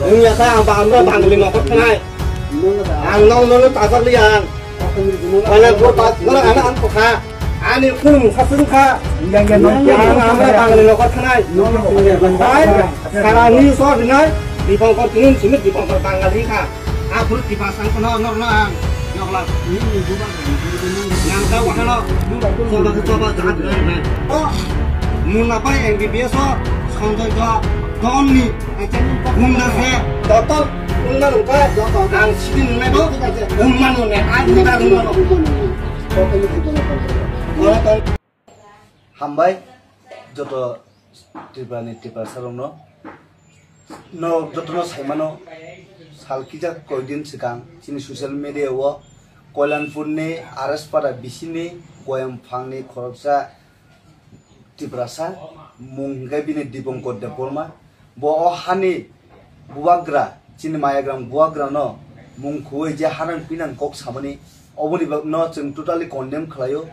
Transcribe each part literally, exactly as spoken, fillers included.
Wngya kha ang ba-, ang ba Bangali nokor thanai. Ang nong nono tajakliya ang. Mane bo ta-, nang ano ang kokha. Ani khunum sasung kha. Yang, yang, nong, yang, yang, ang ba Bangali nokor thanai. Nong, nong, nong. Hai, sara ni so dinai. Dipankor tinin simi Dipankor Bangali kha. Aphuru Tiprasa wngkha no norno ang. Yokla. Nang ta wahano. Soba soba jahat jahat. Oh. Muna pai M B B S o Sanjay Dol. Donni. Mungda se. Doctor. Mungda nungka. Ang sini nungna do. Mungma nungna. Ang mungda nungma nung. Hambai. Joto Tripura ni Tiprasa rokno. No jotono saimano, sal kisa koidin swkang chini social media o Koilanpur ni R S Para bisini Goyam phangni khoroksa Tiprasa mung hwnkhe bini Dipankar Debbarma. Bo o hani bubagra, chini Mayagram bubagra no mung khuwi je hanang pinang kok samani, oboni bagwi no chwng totally condemn khlaio.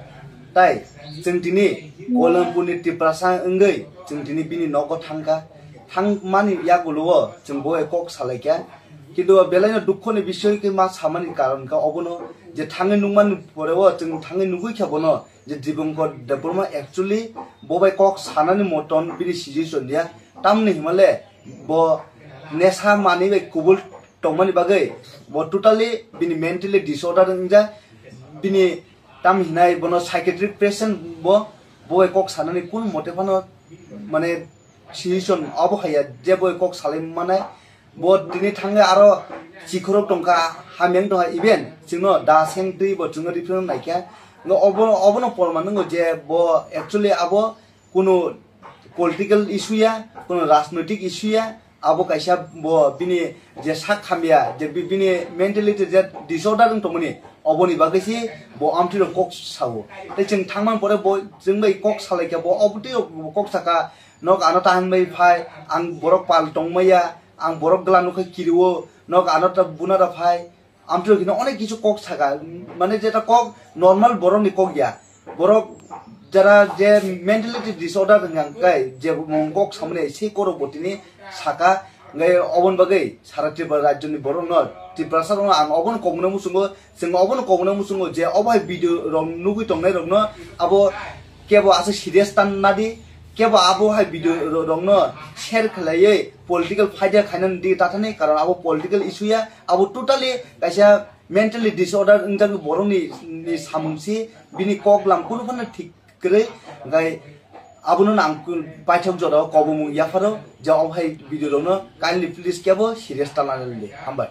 Tai chwng tini Koilanpur ni Tiprasa wngwi chwng tini bini nogo thangkha. Thangmani yagulo o chwng bo kok salaikha. Kintu o belai no dukho ni bisoy khe ma samani karon kha obono je thangwi nukmani pore o chwng thangwi nugwi kha bono je Dipankar Debbarma actually bo bai kok sanani moton bini situation ya. Tamni himale bo nesa manwi bai kubul tongmani bagwi bo totally bini mentally disorder wngjak. Bini tam hinai bono psychiatric patient bo, bo bai kok sanani kun mote phano mane situation obo haiya je bo kok salai manai. Bo tini thangwi aro chikhorok tongkha, hamyang tongkha, even chwngno da seng twi bo chwngno refer naikha. Ngo obo, obono porman wngo je bo actually abo kunu political issue ya, kunu rajnoitik issue ya, abo kaisa bo bini je sak hamya, je bi-, bini mentality je disorder wng tongmani, oboni bagwi se bo amtwi rok kok sao. Tei chwng thangman pore bo chwng bai kok salaikha, bo obotwi rok bo kok saka, nok ano ta hinbai phai, ang borok pal tongmaya, ang borok gla nukha kirio, nok ano ta buna da phai, amtwi rok hino onek kisu kok saka, mane jeta kok normal borok ni kok ya, borok jara je mentality disorder hwnka kai je mung kok samani sei korok bo tini saka, hwnkai oboni bagwi sara Tripura rajyo ni borok no, Tiprasa rok no ang obono kok mano muchungo, chwng obono kok mano muchungo je obo hai video rok nugwi tongnai rok no abo kebo aswk serious tan nadi, kebo abo hai video ro-, rokno share khlaiwi political fight ya khainani di tathani, karon abo political issue ya, abo totally kaisa mentally disorder wngjak borokni, ni samung si, bini kok lam kunu phano thik kwrwi, hwnkhe abono ang paithak jora kobomung yapharo je obo hai video rokno kindly please kebo serious ta lanani di. Hambai.